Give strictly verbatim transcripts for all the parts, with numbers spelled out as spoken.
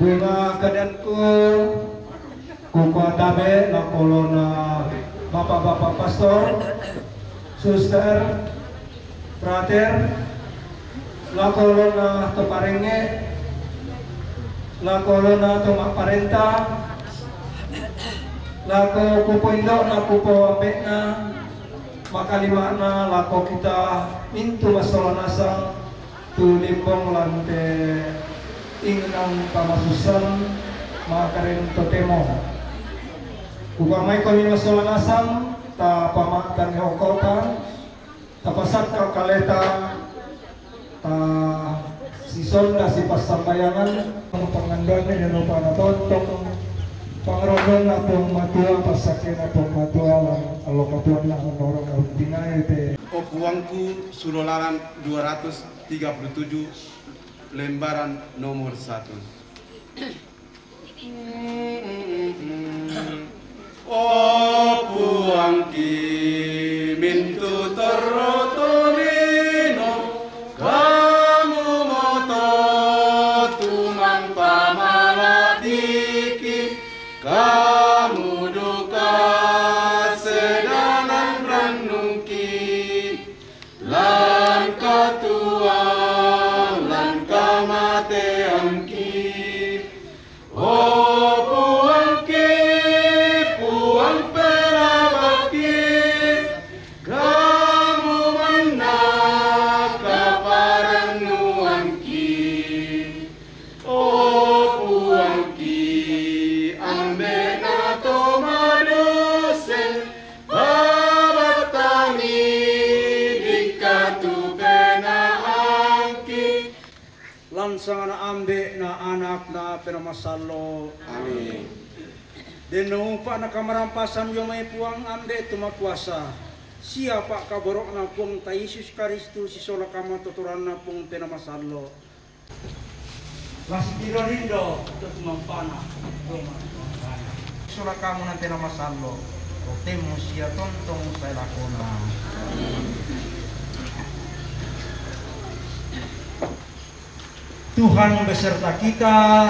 Bunga kadanku, kukuatabe lakolona bapak-bapak pastor, suster, frater, lakolona to parenge, lakolona to maparenta, lako kupoindo, lako kupoambena, makalimana lako kita mintu masolanasang, tu limbong lante ingnang pamasusan makaren totemo. Upamai kami masolanasang, ta pamatan hokota, tapasakka kaleta, ta sisonda si passambayangan. Panganduan ni rupa na tontong pangrondon na pong matua, pasaken na pong matua, lan alokatuan na honorong autinae te. O Puangku, Sulolaran dua ratus tiga puluh tujuh, lembaran nomor satu. O Puangki, mintu torro tolino, kamu moto tumang pamaladiki, kamu duka sedanan rannungki, lan katuang, lan kamateanki. O Puangki, Puang Pelabaki, kamu manna kaparannuanki. O Puangki, ambena to maduse, babatangi dikatu penaangki. Lan sangana Ambe na Anak na Penamasallo. Amin. Denno upa na kamarampasan dio mai Puang Ambe tu makuasa, sia pakaborokna Puangta Yesus Karistus, sisola kamatotoranna Puang Penamasallo. Lasi tiro rindo tu tumampana, Puang Penamasallo. Sola kamu na Penamasallo, rotemu sia tontong sae lakona. Tuhan beserta kita.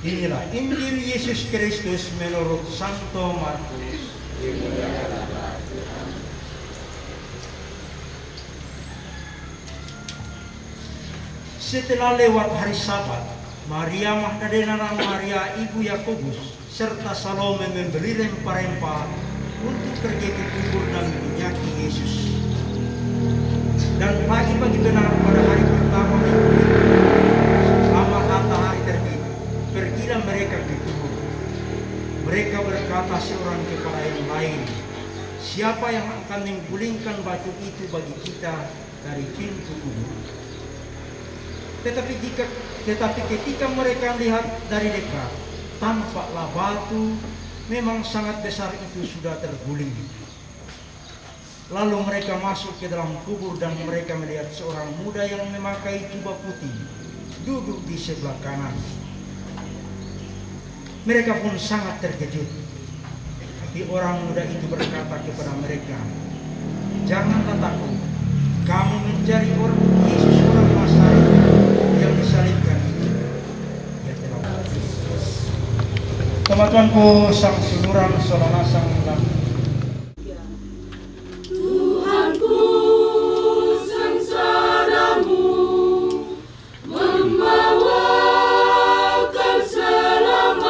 Inilah Injil Yesus Kristus menurut Santo Markus. Setelah lewat hari Sabat, Maria Magdalena dan Maria ibu Yakobus serta Salome membeli rempah-rempah untuk pergi ke kubur dan meminyaki Yesus. Dan pagi-pagi benar pada hari pertama minggu itu, selama matahari terbit, pergilah mereka ke kubur. Mereka berkata seorang kepada yang lain, "Siapa yang akan menggulingkan batu itu bagi kita dari pintu kubur?" Tetapi jika, tetapi ketika mereka lihat dari dekat, tampaklah batu memang sangat besar itu sudah terguling. Lalu mereka masuk ke dalam kubur dan mereka melihat seorang muda yang memakai jubah putih duduk di sebelah kanan. Mereka pun sangat terkejut. Tapi orang muda itu berkata kepada mereka, "Janganlah takut. Kamu mencari orang, Yesus orang Nazaret yang disalibkan itu. Ia telah mati." Pematuanku sang sunuran solanasang dan Tuhanku, sengsaramu membawakan selamat,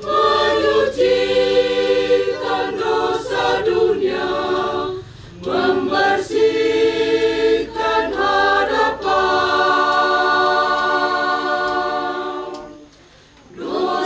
menyucikan dosa dunia, membersihkan hadapan. Dosa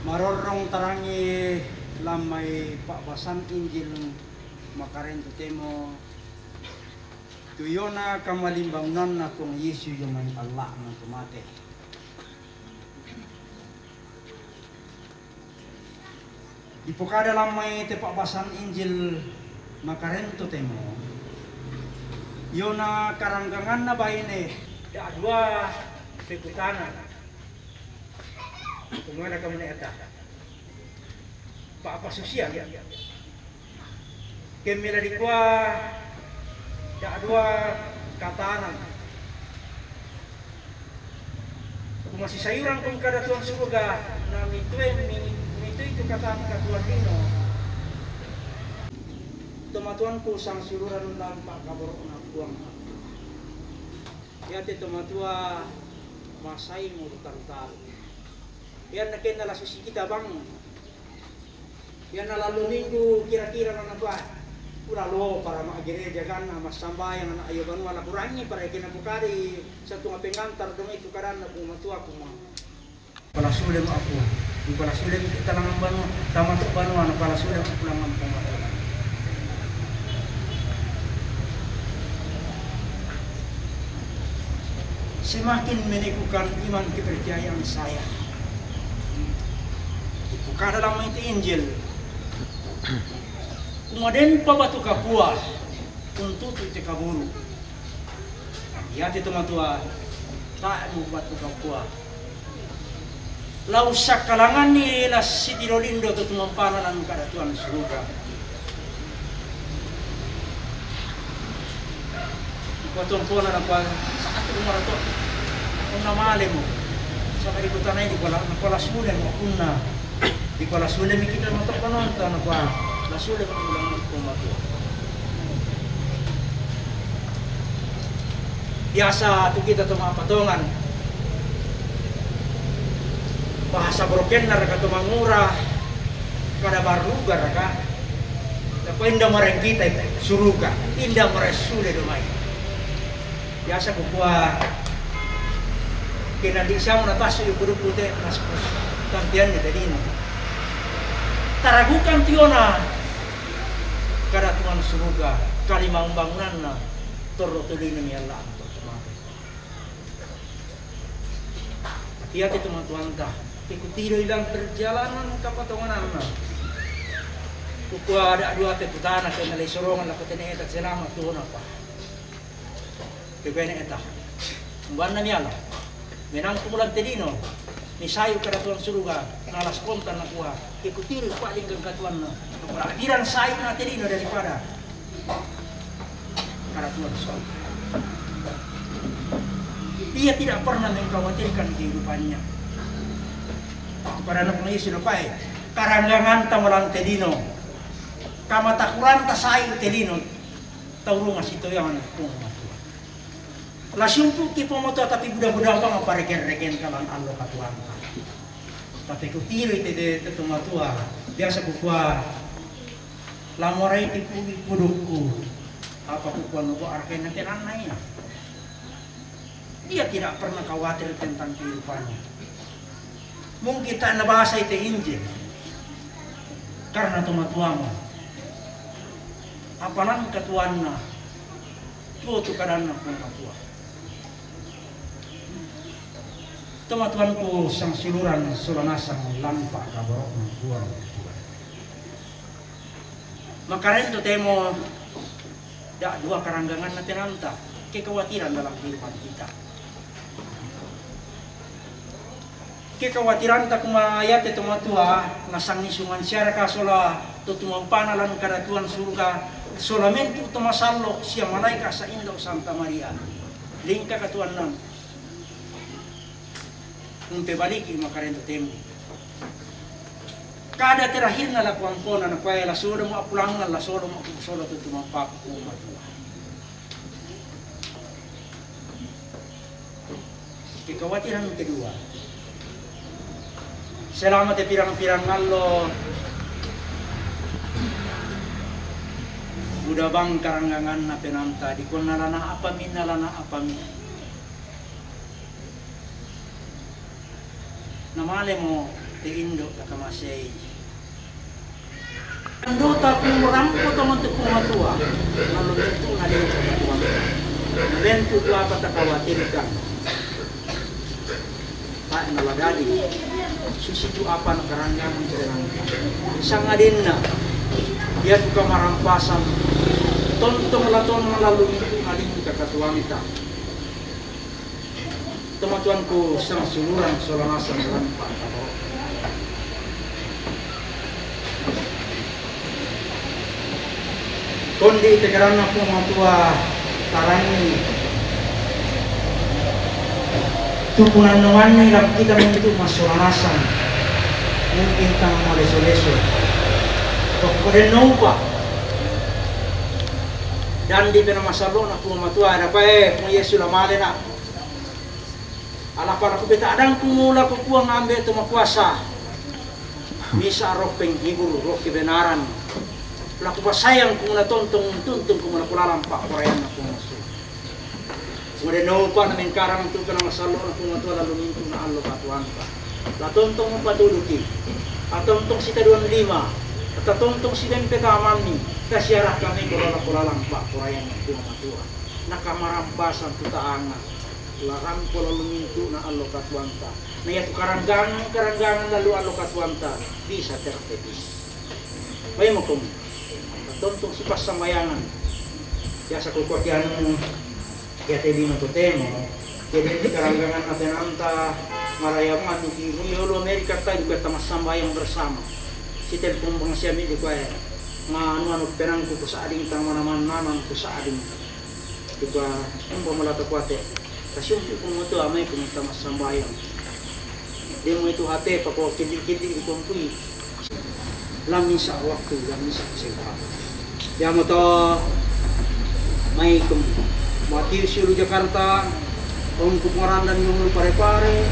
Marorong tarangi lamai pa'basan Injil makarento temo tu Yona kamalimbangunanna Puang Yesu Yona ni Allah na to mate. Dipokada lamai te pa'basan Injil makarento temo, Yona karangganganna baine da'dua pekutana. Kumana kamu ne'eta? Pa'pasusian. Kemmela dikua da'dua katanan. Kumasisayuran kun kada Tuhan suruga, na mitue mi-, mitui tu katan katuoan lino. Tomatuanku, sangsiuluran lampa kaboro'na Puang. Iate tomatua masai mo taru-taru. Ianna kenna la susi kita bang. Ianna lallo minggu kira-kira na nakua, ulalo para ma gereja ganna massambayang na ayo banua la kurangi para kenna bukari satu pengantar dong itu kadanna Puang Matua kuma. Pala sule mo aku, pala sule mo kita langan banua, tama to banua na pala sule mo aku langan Puang Matua. Semakin meneguhkan iman kepercayaan saya. Ipokada lamai te Injil. Kumaden pa batu kapua, untutu te kaburu. Iate tomatua, tae mo batu kapua. Lau sakkalanganni la sitiro lindo to tumampana lan kada Tuhan suruga. Kuatongkona nakua, saat umarato. Punna malemo. Sampai di kota nai di kuala, kuala sule mo punna. Dikua la sule mi kita nonton penonton, nakua la sule mi ulang Puang Matua. Biasa tu kita tu mappatongan. Bahasa borokenna raka tu mangura, kada baruga raka. Tapi inda mareng kita suruga, inda mareng sule domai. Biasa kukua, kena di sama na tasu yu kudu pute mas tampian ni tadi ni. Taragukan tiona kada Tuhan suruga, kalimang bangunanna, torro tulina mi Allah anto tumate. Tapi ate tu matuanta, ikutiro ilang perjalanan kapatongananna. Kukua ada dua te putana kena lai sorongan la kutene eta selama tuona pa. Pepene eta. Umbanna miala. Menang kumulan tedino. Misayu kada Tuhan suruga. Nala spontan nakua. Ikutiri paling kengkatuanna. Kepala bilang sayu na tedino daripada kada Tuhan suruga. Dia tidak pernah mengkhawatirkan kehidupannya. Pada anak Yesus napai. Karangganganta malang tedino. Kamatakuranta sayu tedino. Taurunga sitoyangan Puang Matua. La siumpuki Puang Matua tapi buda-buda bang pareken-reken kalan allo katuanta. Tapi kutiri tete tetu matua. Biasa kukua lamorai tipu pudukku. Apa kukua nubo arkena tenanna ina. Dia tidak pernah khawatir tentang kehidupannya. Mungkin tak nabasai te Injil karena tomatuamu. Apalang katuanna tuo tu kadanna Puang Matua. Tomatuanku sangsiuluran sola nasang lampa kaboro'na Puang Matua. Makarento temo da dua karangganganna tenanta, kekhawatiran dalam kehidupan kita. Kekhawatiran takuma yate tomatua nasangi sungan siaraka sola totumampana lan kada Tuhan suruga sola mentu tomasallo sia malaika saindo Santa Maria. Lingka katuanna. Umpebaliki makarento temo. Kada terakhirna la kuampona nakuae la sodamo appulangngang la sodamo solo tutumampaku Puang Matua. Kekhawatiran kedua. Selama te pirang-pirang allo buda bang karangganganna penanta dikonna lana apami na lana apami. Namalemo Indo' takamasei. Indo' taku rampo to mantu' Puang Matua, na lumintu' na lingka katuoanta. Lumintu' tu apa takawatirkan. Tae' na la dadi, susitu apa nakaranggang ri lanta. Sangadinna, iatu kamarampasan, tontong la tonna la lumintu' na lingka katuoanta. Tomatuangku sangsiuluran sola nasang lampa' kaboro'. Kondi' te karanna Puang Matua tarangi tu punannuanni la kita mintu' massola nasang, mungkin tang maleso-leso. Tokko denno upa'. Dandi pena masallo'na Puang Matua, ada pae Puang Yesu la malena. Alapa la kupeta'dangku lako Puang Ambe' to makuasa. Misa' roh penghibur, roh kebenaran. La kupasayangku na tontong, tuntungku na kulalang pa'poraianna Puang Yesu. Kemudian upa' na mengkarang tu pena masallo'na Puang Matua la lumintu' na allo katuoanta. La tontong umpatuduki. La tontong sitaduan lima. La tontong sidempe tamanni. Tasiarakkan iko lako lalang pa'poraianna Puang Matua. Na kamarampasan tu ta'anga. La rampo la lumintu' na allo katuoanta. Na iatu karanggangan-karanggangan lallu allo katuoanta bisa tertepis. Baimoko, tontong sipassambayangan. Biasa kukua kianu, iate lino totemo. Jadi ini karanggangan atenanta maraya mami di mui olo Amerika tadi kata massambayang bersama. Sitelpon bang siami di kuae. Manu anu penangku kusading tang mana-mana ku sading. Dikua, umpama la takuate', kasiumpi' Puang Matua mai ku minta massambayang. Demo itu hate pakua kindi-kindi dikuampui. La misa' waktu, la misa' kesempatan. Iamoto mai ku Matius yulu Jakarta, ongku pengorandan yulu Pare-pare.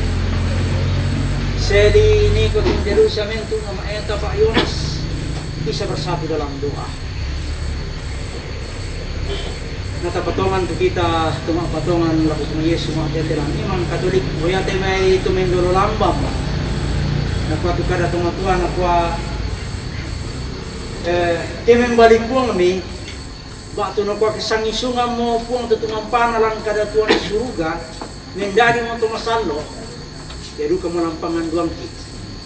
Seli niko tu Jerusalem tu nama eta Pak Yones bisa bersatu dalam doa. Na tapatongan tu kita, tu ma'patongan lako Puang Yesu ma'tete lan imang Katolik, boyate mai tu mendolo lambang. Nakua tu kada tomatuang, nakua, eh, te membali Puang mi, ba'tu nakua kesangisungammo Puang tu tungampana lan kadatuan suruga, mendadi mo to masallo, ya duka mo lampangan duangki.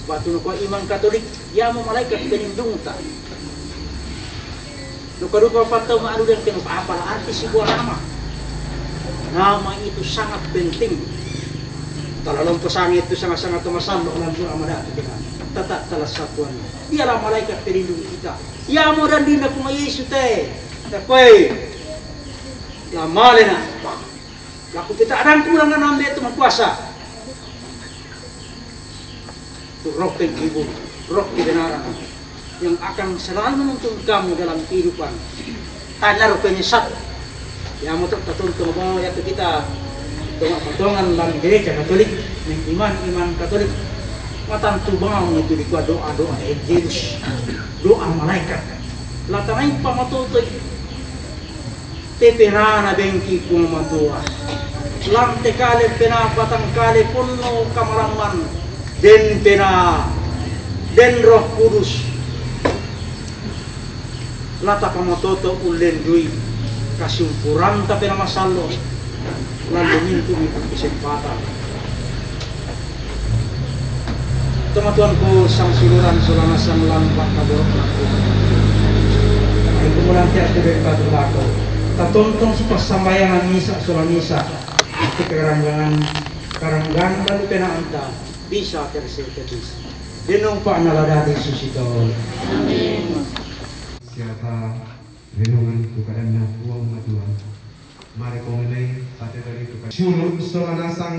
Ba'tu nakua imang Katolik, iamo malaikat pelindungta. Duka-duka pattau ma'anu dan kenu apa arti sebuah nama. Nama itu sangat penting. Talalompo sange tu sanga-sanga to masallo lan tu amada tu dengan. Tata talassapuan. Dialah malaikat pelindung kita. Iamo dandinna Puang Yesu te. Takoe. La malena. Laku kita adang kurang anambe tu makuasa. Roh penghibur, roh kebenaran yang akan selalu menuntun kamu dalam kehidupan. Tanya roh penyesat. Ya motor tertentu mau ya kita tengok potongan dalam gereja Katolik, iman iman Katolik. Matantu bangun itu dikua doa doa angelus, doa malaikat. Latanai pamatoto. Te penana bengki Puang Matua. Lante kale pena batang kale ponno kamalamman. Den pena, den Roh Kudus. Lata pamatoto ullen dui kasumpuranta pena masallo. Lalu mintu mintu kesempatan. Tomatuangku sang suluran solana sang lampa kaborok lako. Itu mulanti aku dari batu lako. Tatontong si passambayangan misa sola misa. Itu karanggangan karanggangan lalu pena anta bisa tersetetis. Denong pa naladati susito. Amin. Siapa renungan ku kadanna Puang Matua. Mari ko menai pate tadi tu kan. Sulu sola nasang.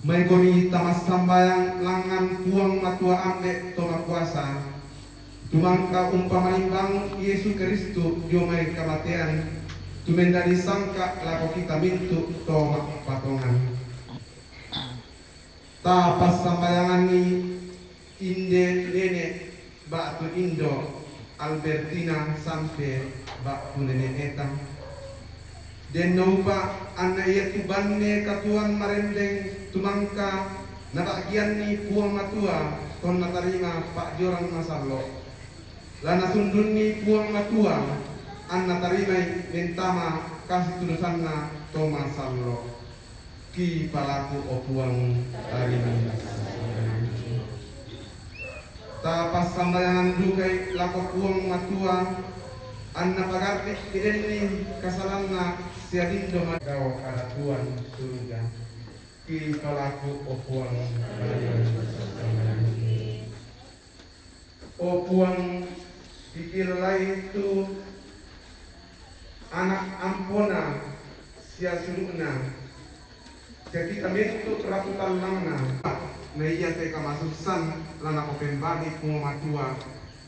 Mai komi tamassambayang langngan Puang Matua Ambe' to makuasa. Tumangka umpamanimbang Yesu Kristu dio mai kamatean, tumendadi sangka lako kita mintu to ma'patongan. Ta passambayanganni inde nene' ba'tu indo Albertina sampe ba'tu nene' Eta. Denno upa' anna iatu banne katuoan marendeng tumangka Nabagianni Puang Matua to natarima pa'dioran masallo'. La nasundunni Puang Matua an natarimai mentama kasitulusanna to masallo'. Kipalaku, o Puang, tarimai. Tapassambayangan dukai lako Puang Matua, an napagarri' denni kasalanna sia lindo ma-, gau karatuan suruga. Kipalaku, o Puang, tarimai. O Puang, kikilai tu ana' ampona sia sulu'na, sia kita mintu' ratu tallangna. Na iate kamasussan la napopembali Puang Matua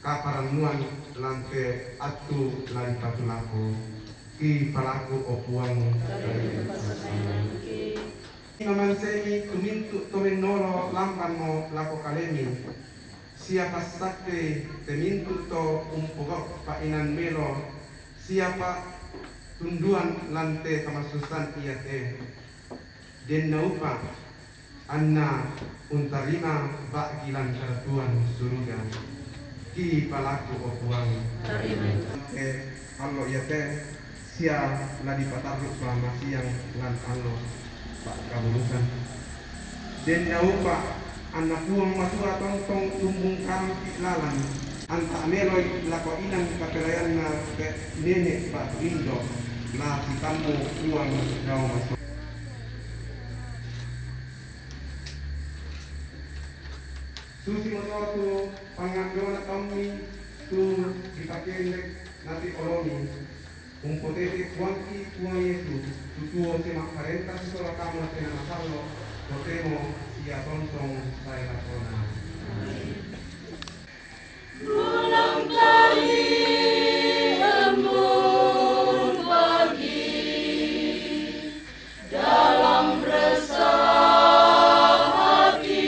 kaparannuan lan te attu la dipatulako. Kipalaku, o Puang. Namansemi tu mintu' to mennolo lambanmo lako kalemi, sia passakkei te mintu' to umpogau' pa'inan melo, sia pa'tunduan lan te kamasussan iate. Den naupa' anna untarima ba'gi lan karatuan suruga. Kipalaku, o Puang. Tarimai. Te allo iate sia la dipatarru' pamasiang lan allo pa'kabulusan. Den naupa' anna Puang Matua tontong tumbungkarampi' lalan, anta' meloi lako inang kapelayanna te nene' batu indo, la sitammu Puang Daomaso. Susimoto tu pangandona tommi tu dipakendek nati olomi. Umpotete Puangki Puang Yesu, tu tuo sia ma'parenta sisola kamu tena masallo', totemo sia tontong sae lakona. Berulang kali embun pagi dalam resah hati,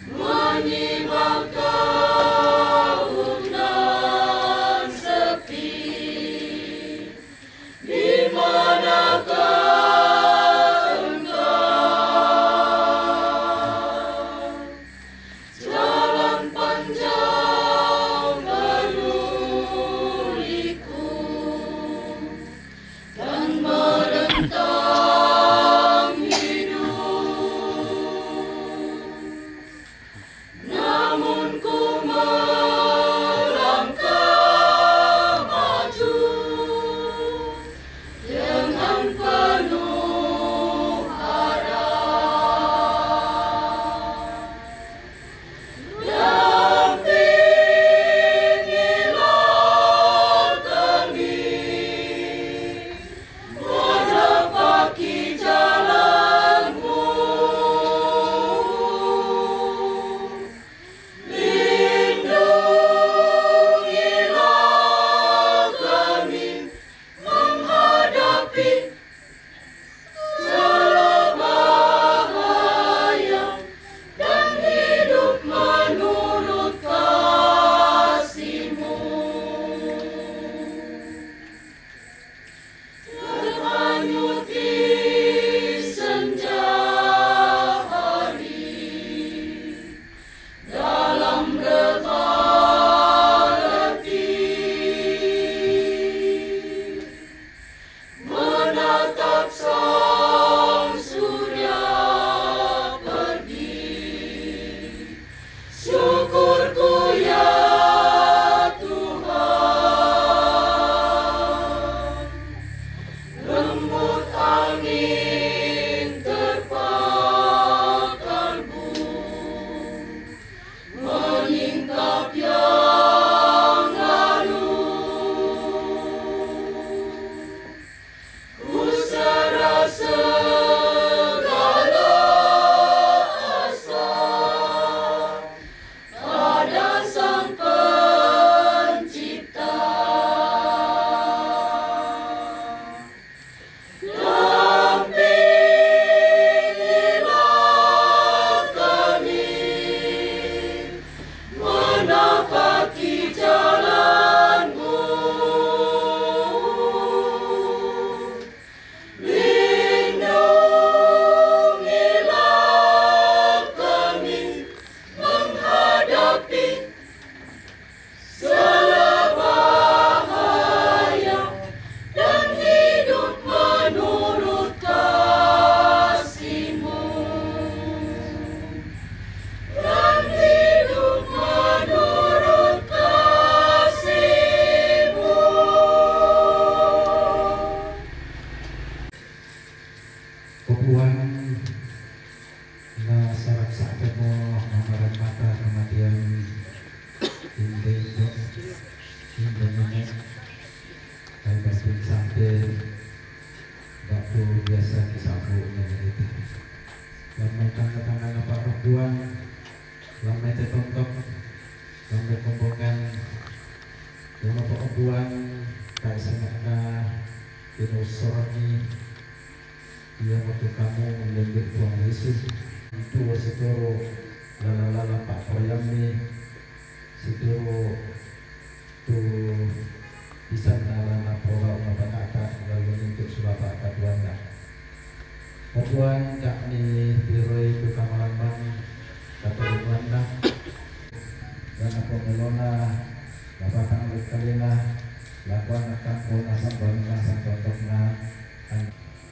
menyibak gaun dan sepi. Di manakah engkau? Sarak sakit mo mamaran mata kematian. Inde dok, inde nenek, ai bastin sampai waktu biasa disapu nenek itu. Lamai tangga-tangga napa buang, lamai tetontok, lamai kombongan, lamai pokok buang, tak sengaja dinosoroni. Iya, waktu kamu lembek Tuhan Yesus, itu wasitoro lala-lala pak koyamni, sitoro tu pisan lala na pola na panata lalu untuk sulapa katuanna. Opuan cak ni tiroi tu kamalaman katuanna. Dan aku melona lapatang alit kalina lakuan akan kau nasang bang nasang kontokna.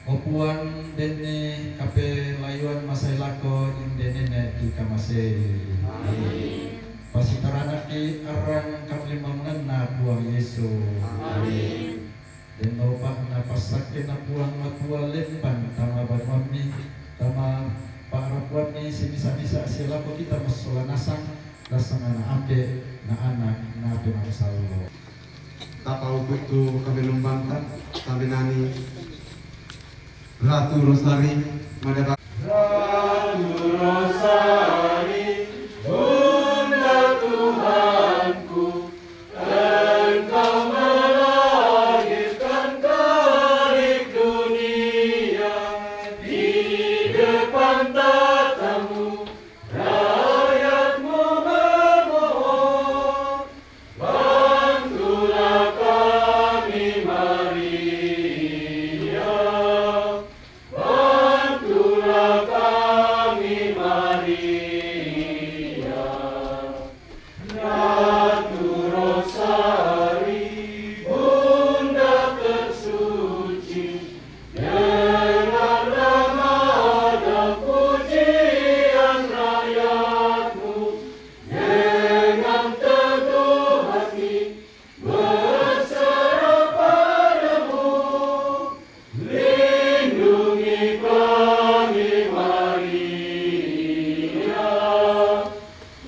O Puang, denne kapelayuan masai lako inde nene dikamasei. Amin. Pasitaranaki arang kamlimbangunanna Puang Yesu. Amin. Denno upakna passakkena Puang Matua lemban tama banuammi, tama pa'rapuammi simisa-misa sia lako kita massola nasang, nasangana ambe na anak na pemangsallo. Tapau kuttu kami lumbanta, kami nani Ratu Rosari, madara. Ratu Rosari, Bunda Tuhanku, Engkau melahirkan kalik dunia, di depan tatamu rakyatmu memohon. Bantulah kami, Maria. Bantulah kami, Maria. Ratu Rosari, Bunda tersuci, dengarlah nada pujian rakyatmu. Dengan teguh hati berserah padamu, lindungi kami, Maria,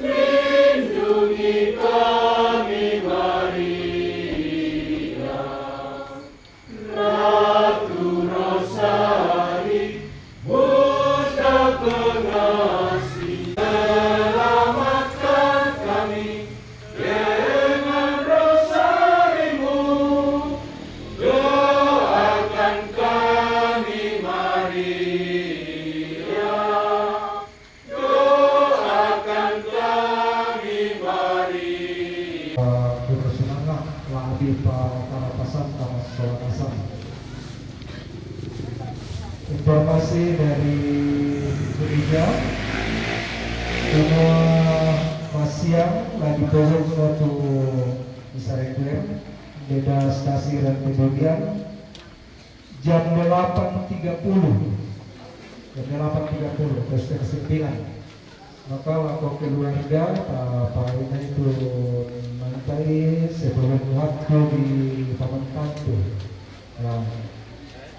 lindungi kami, Maria. Ratu Rosari, Bunda pengasih, selamatkan kami dengan rosarimu. Doakan kami, Maria. Doakan kami, Maria. Putus semangat, la abi pa karapasan kama sekolah kasar. Informasi dari gereja, semua pasiang lagi turun suatu misa requiem, beda stasi dan kemudian jam delapan tiga puluh. Jam delapan tiga puluh, terus ke sembilan. Maka lako keluarga, eh, paina itu mantai sebelum waktu di paman kantu. Ya.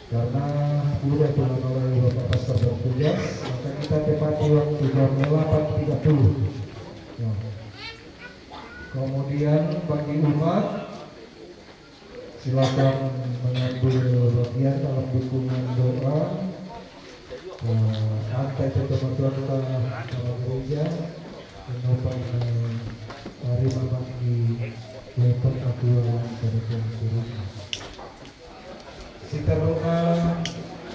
Karena udah tuh mulai Bapak Pastor bertugas, maka kita tepati waktu jam delapan tiga puluh. Ya. Kemudian bagi umat, silakan mengambil bagian dalam dukungan doa. Eh, antai teman-teman dalam gereja, menopang, eh, terima bagi weton aku dari Tuhan Surga. Sitarunga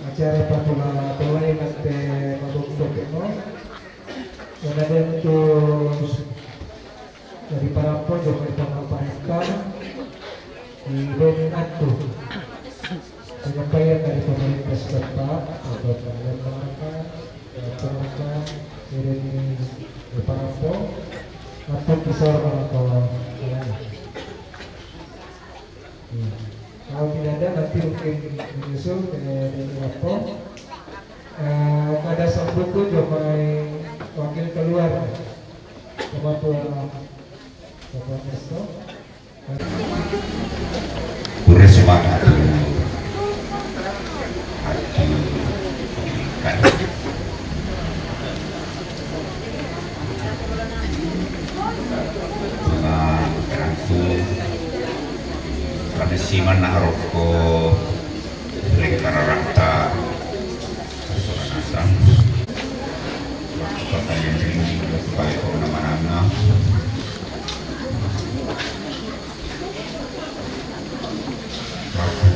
acara patula tolai mate mabuk sopeno. Kemudian itu dari para pojok itu apa itu di Benatu. Penyampaian dari pemerintah setempat atau pemerintah, pemerintah ini para pojok atau kisah atau ya. Kalau tidak ada, nanti mungkin menyusul ke, dari lapor. Eh, ada satu pun jomai wakil keluar. Bapak Tua, Bapak Nesto. Pura semangat. Aduh. Aduh. Siman na rokko lengkararanta sola nasang. Waktu kalian rindu, waktu kalian kemana-mana. Waktu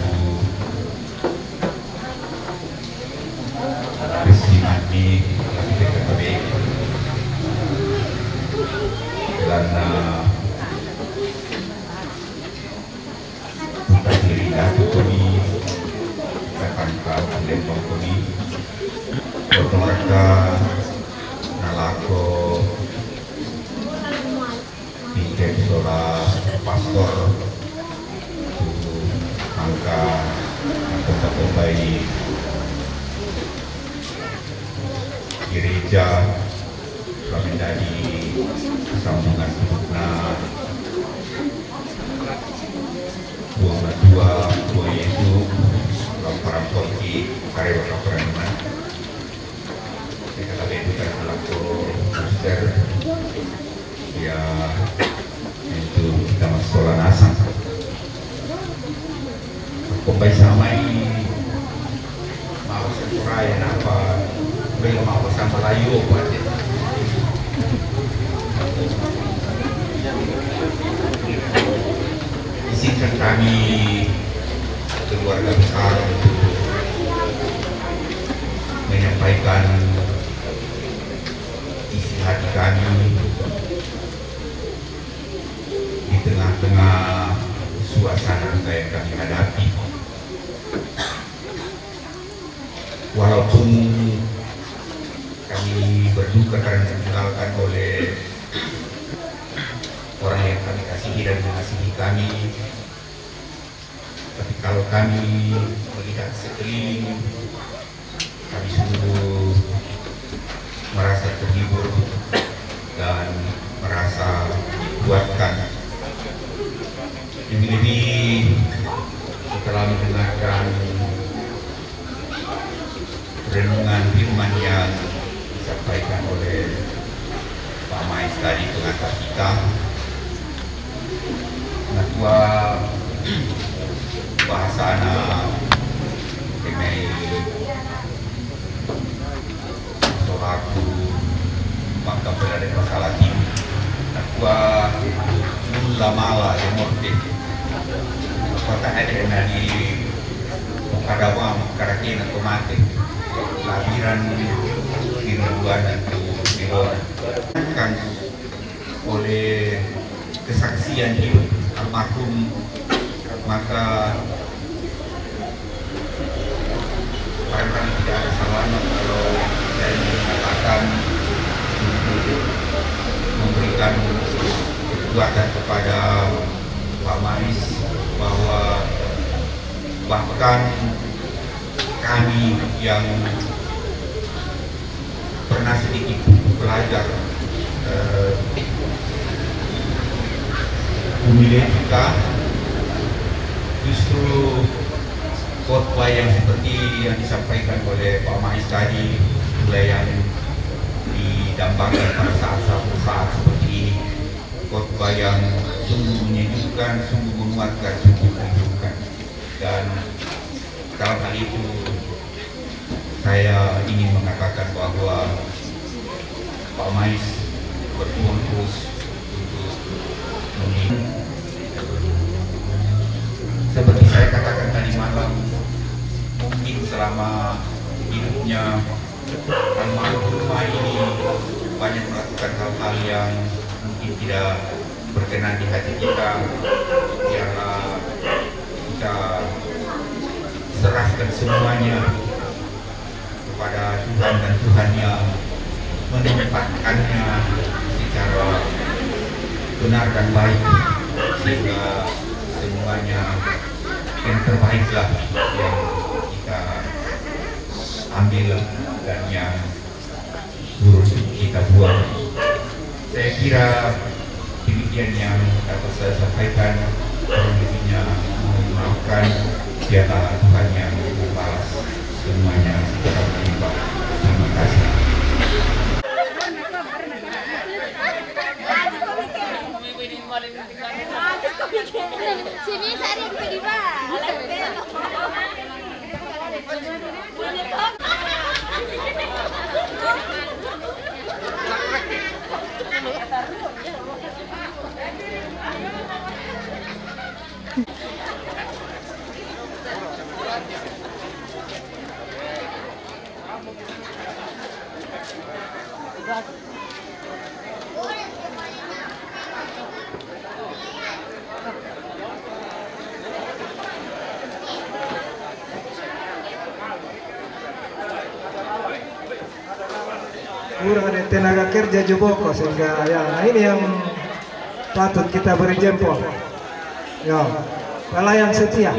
besi mati, tapi kita kembali. Karena Buka diri datu kami, datang ke lembang kami, potong reka, nalako, tiket sola pastor, tu angka, angka kota-kota ini, gereja, kami dari sambungan hidupna, Puang Matua, Puang Yesu, lamparan polki, karewa kaparanima. Kita kami bukan alam suster, ya, itu kita masuk sekolah nasang. Kompai samai mau sempurna ya napa, beli mau sama layu apa aja. Izinkan kami keluarga besar untuk menyampaikan isi hati kami di tengah-tengah suasana duka yang kami hadapi. Walaupun kami berduka karena ditinggalkan oleh orang yang kami kasihi dan mengasihi kami, tapi kalau kami melihat sekeliling, kami sungguh merasa terhibur dan merasa dikuatkan. Lebih-lebih setelah mendengarkan renungan firman yang disampaikan oleh Pak Mais tadi, pengantar kita, natua bahasana kemei solaku maka berada masalah ini. Natua nulla mala de morte. Kota ada nani kada wa kada kena to mate. Labiran di luar itu di luar. Kan oleh kesaksian hidup almarhum, maka barangkali tidak ada salahnya kalau saya mengatakan untuk memberikan kekuatan kepada Pak Mais bahwa bahkan kami yang pernah sedikit belajar eh, homiletika, justru khotbah yang seperti yang disampaikan oleh Pak Mais tadi, mulai yang didambakan pada saat-saat saat seperti ini, khotbah yang sungguh menyejukkan, sungguh menguatkan, sungguh menghidupkan. Dan dalam hal itu, saya ingin mengatakan bahwa Pak Mais berjuang terus untuk memimpin. Seperti saya katakan tadi malam, mungkin selama hidupnya almarhumah ini banyak melakukan hal-hal yang mungkin tidak berkenan di hati kita. Biarlah kita serahkan semuanya kepada Tuhan dan Tuhan yang menempatkannya secara benar dan baik, sehingga semuanya yang terbaiklah yang kita ambil dan yang buruk kita buang. Saya kira demikian yang dapat saya sampaikan. Kurang lebihnya mohon dimaafkan. Biarlah Tuhan yang membalas semuanya secara melimpah. Terima kasih. Kurang ada tenaga kerja juga kok, sehingga ya, nah ini yang patut kita beri jempol. Ya, pelayan setia.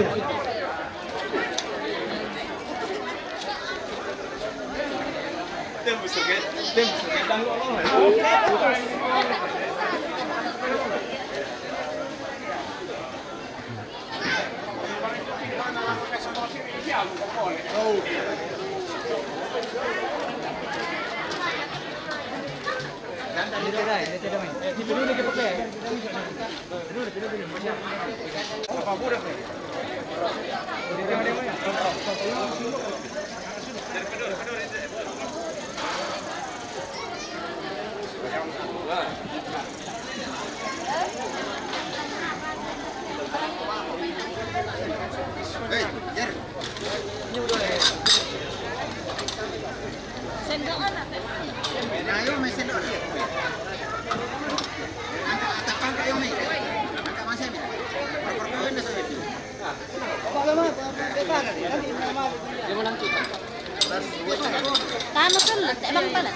Sendok anak. Ayo, main sendok. Angkat, angkat, angkat, yo, Mi. Angkat, masih, Mi. Perkara kawin dah, saya. Tama sulut, emang pala.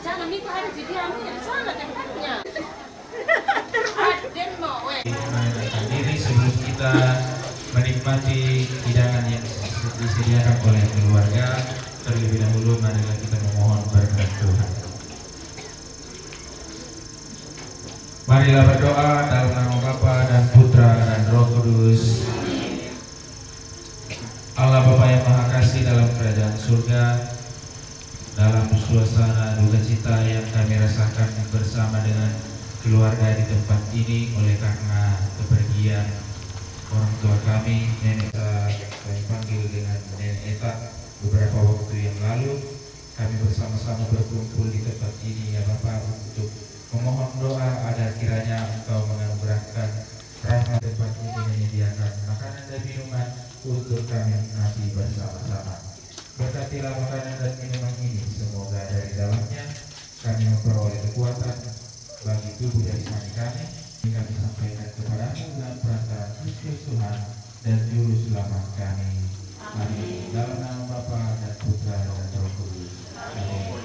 Jangan itu harus didiamin, salah tempatnya. Diri sebelum kita menikmati hidangan yang disediakan oleh keluarga, terlebih dahulu marilah kita memohon berkat Tuhan. Marilah berdoa dalam nama Bapa dan Putra dan Roh Kudus. Allah Bapa yang Maha Kasih dalam kerajaan surga, dalam suasana duka cita yang kami rasakan bersama dengan keluarga di tempat ini oleh karena kepergian orang tua kami, nenek, eh, kami panggil dengan Nenek Eta beberapa waktu yang lalu, kami bersama-sama berkumpul di tempat ini, ya Bapa, untuk memohon doa agar kiranya Engkau menganugerahkan rahmat tempat ini menyediakan makanan dan minuman untuk kami nikmati bersama-sama. Berkatilah makanan dan minuman ini, semoga dari dalamnya kami memperoleh kekuatan bagi tubuh jasmani kami. Ini kami sampaikan kepadamu dalam perantara Kristus Tuhan dan Juru Selamat kami. Amin. Dalam nama Bapa dan Putra dan Roh Kudus. Amin.